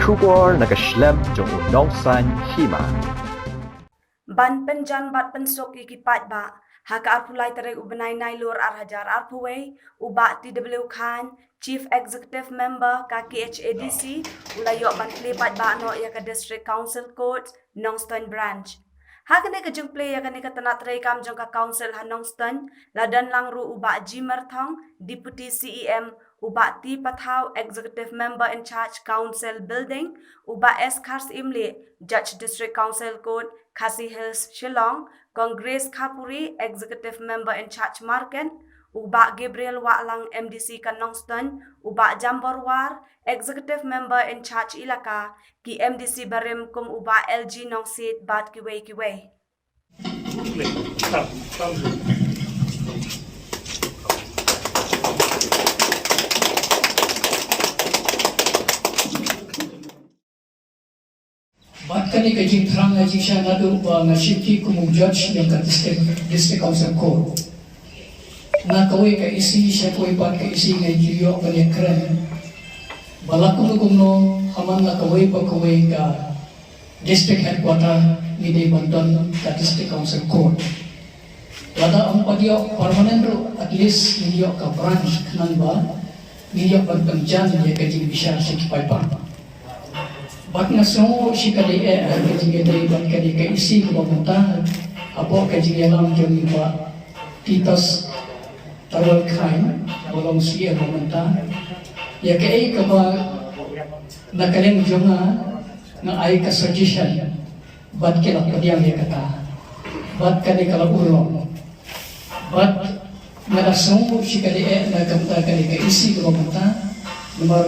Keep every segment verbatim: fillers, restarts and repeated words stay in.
Khubor na ka shlem jong u Nongsaiñ Hima. Ban pynjan bad pynsuk ïa ki paidbah, ha ka arphew lai tarik u bnai Nailur ar hajar arphew wei, u Bah T W Khan, Chief Executive Member ka K H A D C, u la ïoh ban plie paidbah noh ïa ka District Council Court, Nongstoiñ Branch. Ha kane ka jingplie ïa kane ka tnat treikam jong ka Council ha Nongstoiñ, la don lang ruh u Bah G Myrthong, Deputy C E M, u Bah T Pathaw, Executive Member in Charge Council Building, u Bah S Kharsyiemlieh, Judge District Council Court, Khasi Hills, Shillong, Kong Grace Khapuri, Executive Member in Charge Market, u Bah Gabriel Wahlang, M D C ka Nongstoiñ, u Bah Jambor War, Executive Member in Charge Elaka, ki M D C barim kum u Bah L G Nongsiej bad kiwei kiwei. Bad kane ka jingthrang ka jingshisha naduh ba nga shim kum u judge jong ka District, District Council Court. Na kawei ka E C sha kawei pat ka E C nga ju ïoh ban ïakren ba la kumno kumno ha man la kawei pa kawei ka District Headquarter ngi dei ban don ka District Council Court. Lada ym pat ïoh permanent ruh, at least ngin ïoh ka branch khnang ba ngin ïoh ban pynjan ïa ka jingbishar sha ki paidbah. Bad nga sngew shi ka dei eh ka jingïadei bad ka dei ka E C kaba mynta hapoh ka jingïalam jong i Bah Titos Tarwal Khain ba long C E M mynta. Ïa kaei kaba na ka liang jong nga, nga ai ka suggestion bad ki la pdiang ïa kata bad kane ka la urlong. Bad nga da sngew shi ka dei eh na ka bynta kane ka E C kaba mynta. Namar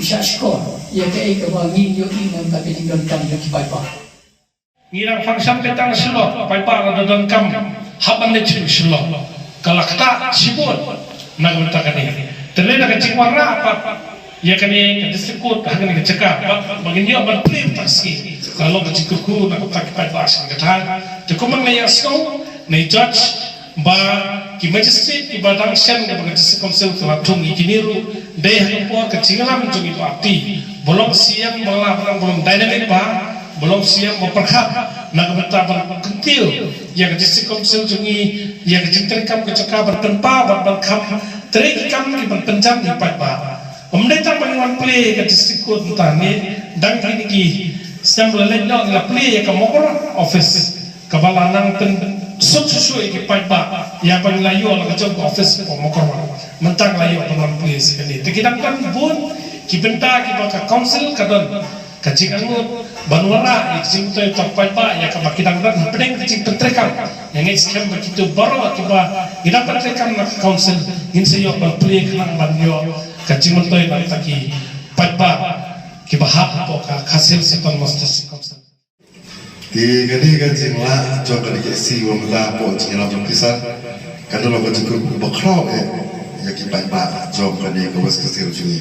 i shah shkor ïa kaei kaba ngi ïohi na ka bynta ka jingdonkam jong ki paidbah. Ngi dang function ka tang Shillong, paidbah la donkam hap ban leit sha Shillong. Ka la ktah shibun na ka bynta kane. Te lei na ka jingwanrah pat ïa kane ka District Court ha kane ka jaka, bad ba ngin ïoh ban plie tang sngi. Ka long ka jingkyrkhu na ka bynta ki paidbah sha ka thaiñ. Te kumba nga ïa sngew na i judge ba ki magistrate kiba dang shen kaba ka District Council ka la thung ïa kine ruh dei ha ka por ka jingïalam jong i Bah T. Ba long C E M ba la ba long dynamic ba, ba long C E M ba pyrkhat na ka bynta ban kyntiew ïa ka District Council jong ngi, ïa ka jingtreikam ka jaka ban pynpaw bad ban kham trei ki kam ki ban pynjan ïa ki paidbah. Ym dei tang ba ngi wan plie ïa ka District Court mynta, ngi dang kine ki snem ba la leit noh ngi la plie ïa ka Mawkyrwat office. Kaba la nang pynsuk shuh shuh ïa ki paidbah ïa ba ngi la ïoh la ka jong ka office hapoh Mawkyrwat. Mynta ngi la ïoh ban wan plie sha kane. Te ki dang don bun ki bynta kiba ka council ka don ka jingangnud ban wanrah ïa ka jingmyntoi ka paidbah ïa kaba ki dang don hapdeng ka jingpyntreikam. Nga ngeit skhem ba kito baroh kiba ngi dang pyntreikam na ka council ngin sa ïoh ban plie khnang ban ïoh ka jingmyntoi na ka bynta ki paidbah kiba hap hapoh ka Khasi Hills Autonomous District Council. Te kane ka jinglah jong kane ka E C ba mynta hapoh jingïalam jong pisa, kan da long ka jingkyrkhu ba khraw eh ïa ki paidbah jong kane ka West Khasi Hills jong ngi.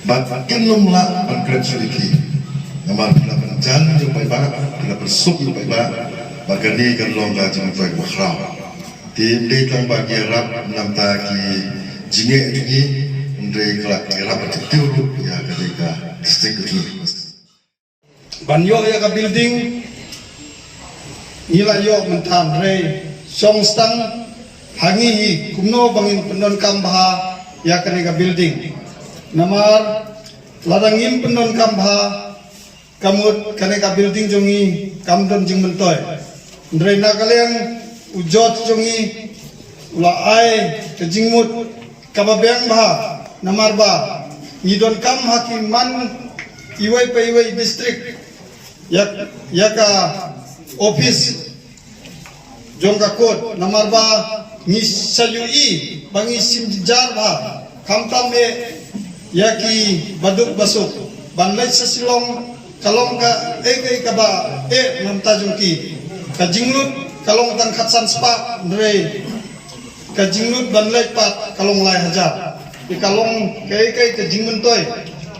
Bad kin ym lah ban kren shuh ïa ki. Namar phi la pynjan ïa u paidbah, phi la pynsuk ïa u paidbah, bad kane kan long ka jingmyntoi ba khraw. Te ym dei tang ba ki ïarap na ka bynta ki jingeh jong ngi, hynrei ki la ïarap ban kyntiew ruh ïa kane ka district jong ngi. Ban ïoh ïa ka building ngi la ïoh mynta, hynrei shong sdang ha ngi hi kumno ba ngin pyndonkam bha ïa kane ka building. Namar lada ngim pyndonkam bha, ka mut kane ka building jong ngi kam don jingmyntoi. Hynrei na ka liang u judge jong ngi u la ai ka jingmut kaba biang bha, namar ba ngi donkam ha ki man iwei pa iwei district ïa, ïa ka office jong ka court, namar ba ngi sa ïohi ba ngi shim jynjar bha, khamtam eh ïa ki baduk basuk ban leit sha Shillong ka long kaei kaei kaba eh na ka bynta jong ki. Ka jinglut ka long tang khatsan spah, hynrei ka jinglut ban leit pat ka long lai hajar. Te ka long kaei kaei ka jingmyntoi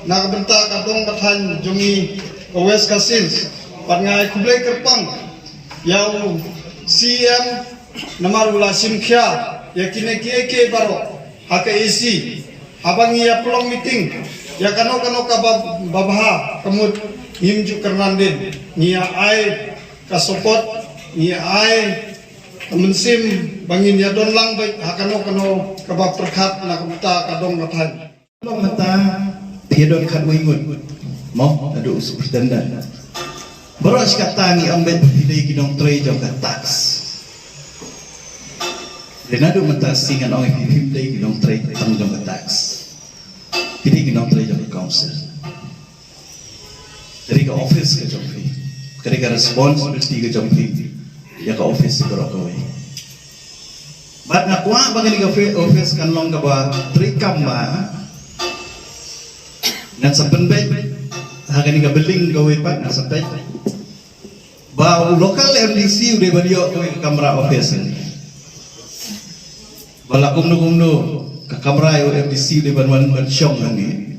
na ka bynta ka dong ka thaiñ jong ngi ka West Khasi Hills. Bad nga ai khublei kyrpang ïa u C E M namar u la shim khia ïa kine kiei kiei baroh ha ka E C. Haba ngi ïa pynlong meeting Ïa kano kano kaba babha ka mut ngim ju kyrnandin. Ngi ïa ai ka support, ngi ïa ai ka mynsiem ba ngin ïa don lang beit ha kano kano kaba pyrkhat na ka bynta ka dong ka thaiñ. Long mynta phi don khatwei ngut mo, naduh u superintendent. Baroh shi katta ngi ong beit ba phi dei ki nongtrei jong ka tax. Te naduh mynta shi ngan ong ïa phi, phim dei ki nongtrei tang jong ka tax. Phi dei ki nongtrei jong ka council. Ka dei ka office ka jong phi. Ka dei ka responsibility ka jong phi ïa ka office baroh kawei. Bad nga kwah ba kane ka office kan long kaba treikam ba ngan sa pynbeit ha kane ka building kawei pat, ngan sa peit ba u local M D C u dei ban ïoh kawei ka kamra office. Ba la kumno kumno ka kamra ïa u M D C u dei ban wan ban shong hangne.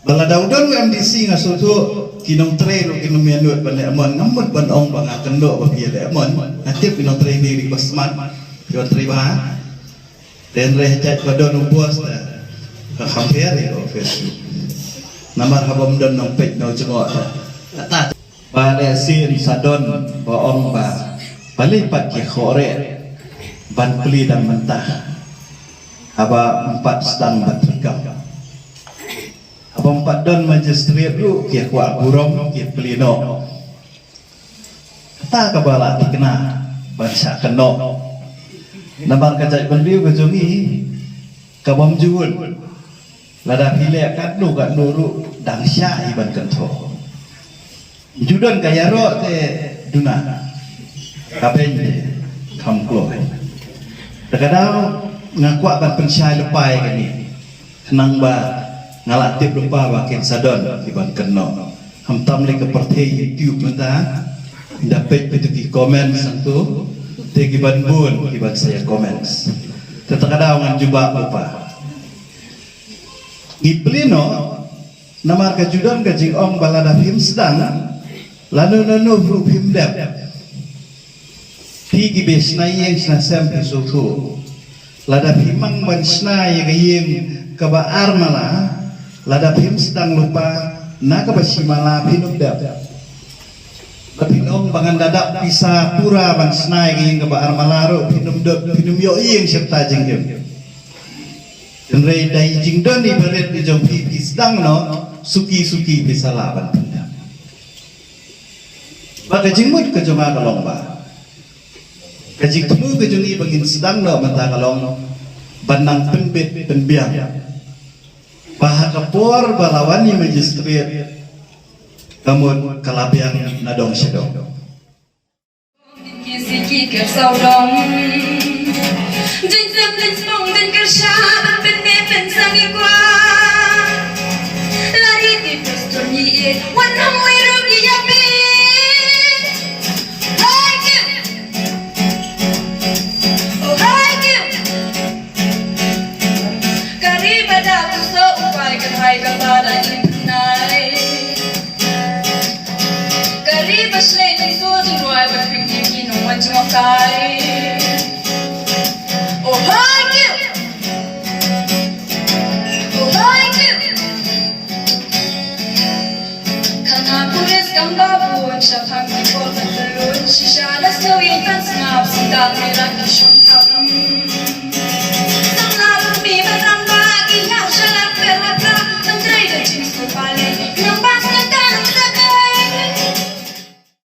Ba lada u don u M D C nga sngewthuh ki nongtrei ruh kin ym ïa nud ban leh mon, ngam mut ban ong ba nga kynnoh ba phi ïa leh mon. Nga tip ki nongtrei ne ri ba smat, ki nongtrei bha. Te hynrei ha jait ba don u boss te ka kham pher ïa ka office. Namar haba ym don nongpeit nongjngoh te. Kata ba leh sien sa don ba ong ba balei pat ki khoh re ban plie dang mynta haba ym pat sdang ban treikam. Haba ym pat don magistrate ruh ki kwah burom ki plie noh. Kata kaba la thikna ban shah kynnoh. Namar ka jaitbynriew ka jong ngi ka bym ju un. Lada phi leh katno katno ruh dang shah hi ban kynthoh. Ju don ka ïaroh te duna ka beiñ te kham kloi. Te ka daw nga kwah ban pynshai lypa ïa kane. Khnang ba nga la tip lypa ba kin sa don ki ban kynnoh. Khamtam lei ka pyrthei YouTube mynta. Da peit peit ki comments hangto. Te ki ban bun ki ban sa ïa comments. Te ta ka daw ngan jubab lypa. Ngi plie noh namar ka ju don ka jingong ba lada phim sdang lano lano ruh phim dep. Phi kiba shna ïing shna sem phi sngewthuh. Lada phi mang ban shna ïa ka ïing kaba ar mala, lada phim sdang lypa na kaba shi mala phin ym dep. Ba phin ong ba ngan da dap pisa pura ban shna ïa ka ïing kaba ar mala ruh phin ym dep, phin ym ïoh ïing shata jingim. Hynrei da i jingdon iba rit i jong phi, phi sdang noh suki suki phi sa lah ban pyndep. Ba ka jingmut ka jong nga ka long ba ka jingthmu ka jong ngi ba ngin sdang noh mynta ka long ban nang pynbit pynbiang ba ha ka por ba la wan i magistrate ka mut ka la biang na dong sha dong. Ki siki ker sawdong. Jin sem jin song jin ker sha ban pynbit pynsang i kwah. Lari ti pus tun i e wan hong wei ruh ki ya pi. Hai kim. Oh hai kim. Kari bada tu so upai kan hai ka bada i nai. Kari ba shlei jingso jingrwai ba khring ïa ki nongwan jngohkai. Oh hai kiu. Oh hai kiu. Khana puris kam ba bun shaphang ki por ban tyrun shisha la sngewin kan sngap singdang ni ran ki shong khap.